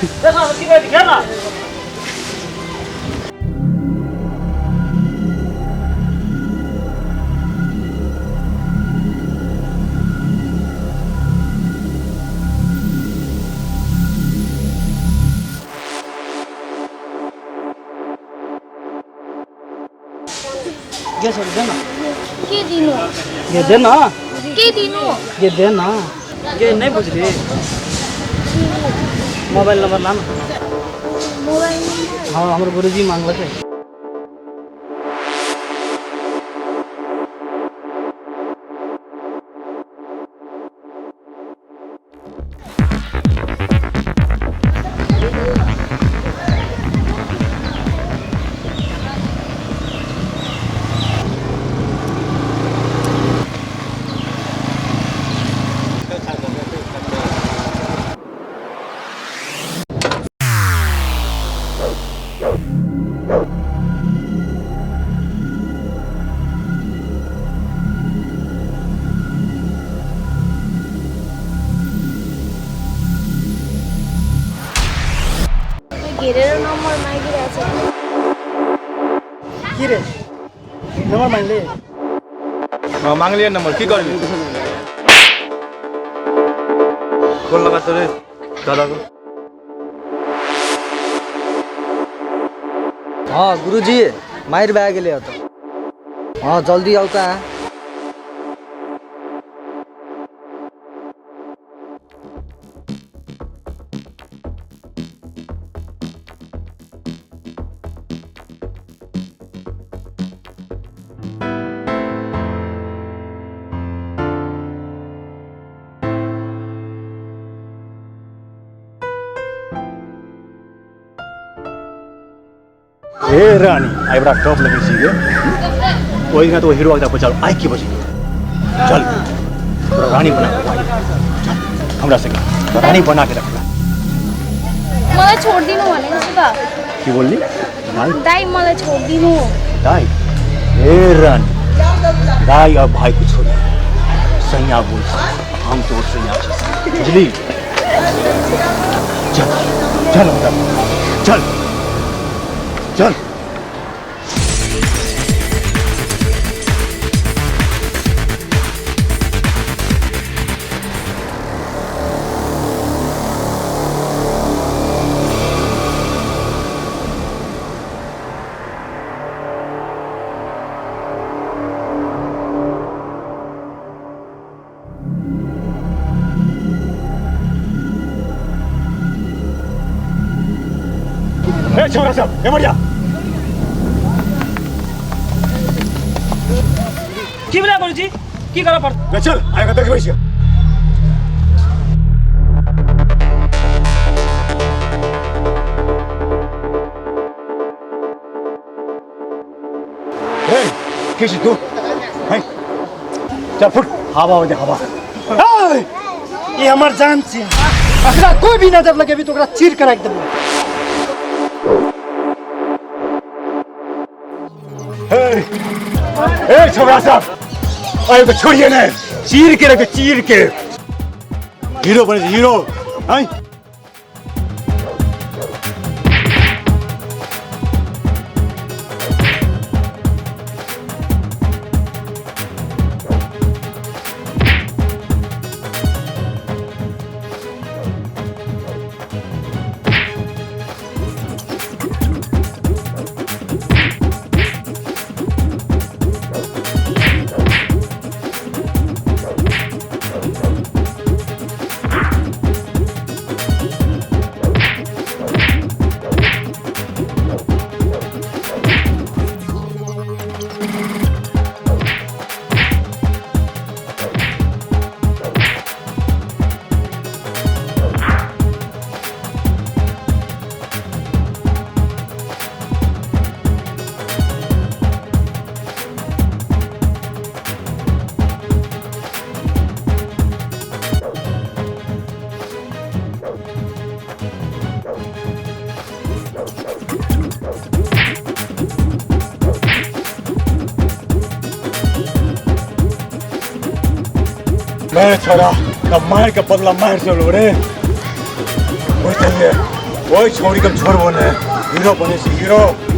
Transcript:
देख ना की कहै छै ना। गे छोड़ दे ना। के दिनु? गे दे ना। के दिनु? गे दे ना। गे नहीं बुझली, मोबाइल नंबर ला ना। Mobile number? हाँ, हमर गुरुजी मांगलकै। घेरेर नम्बर मागिरहेछ। की रे, नंबर मांगले? हाँ, मांगलियै नंबर, की करबी? फोन लगा तोरे दादा को। हाँ गुरुजी, मारि भए गेलै ओतऽ। हाँ जल्दी आउ तऽ। हे रानी, आइ बड़ा टॉप लगै छी गे। ओहि दिना तो हीरो आगरा बचाल, आइ की बची? चल, तोरा रानी बना के रानी। चल हमरा संगे, रानी बना के रखला। मलाई छोडिदिनु भनेको छु त। की बोलली दाई? दाई, मलाई छोडिदिनु। दाई? हे रानी, दाई और भाई को छोड़ सैया बोल, हम तो सैया छी, बुझली? चल चल हमरा, चल चल। ए छोरा सब, ए मरिया। की भेलै गुरुजी, की करऽ पड़त? ले चल, आइ देखबै छियै। ए के छी तू? है चल फुट, हवा हो दे हवा। ए, ई हमर जान छी, एकरा कोई भी नजर लगेबी तो ओकरा चीर के राखि देबो। ए छोरा सब, आइ के छोड़िए ने, चीर के रख, चीर के। हीरो बने हीरो हैं। मैं छोरा तब मार के बदला मार चलो रे। वो चलिए। ओहि छौड़ी के हम छोड़बो ने, हीरो बने छी हीरो।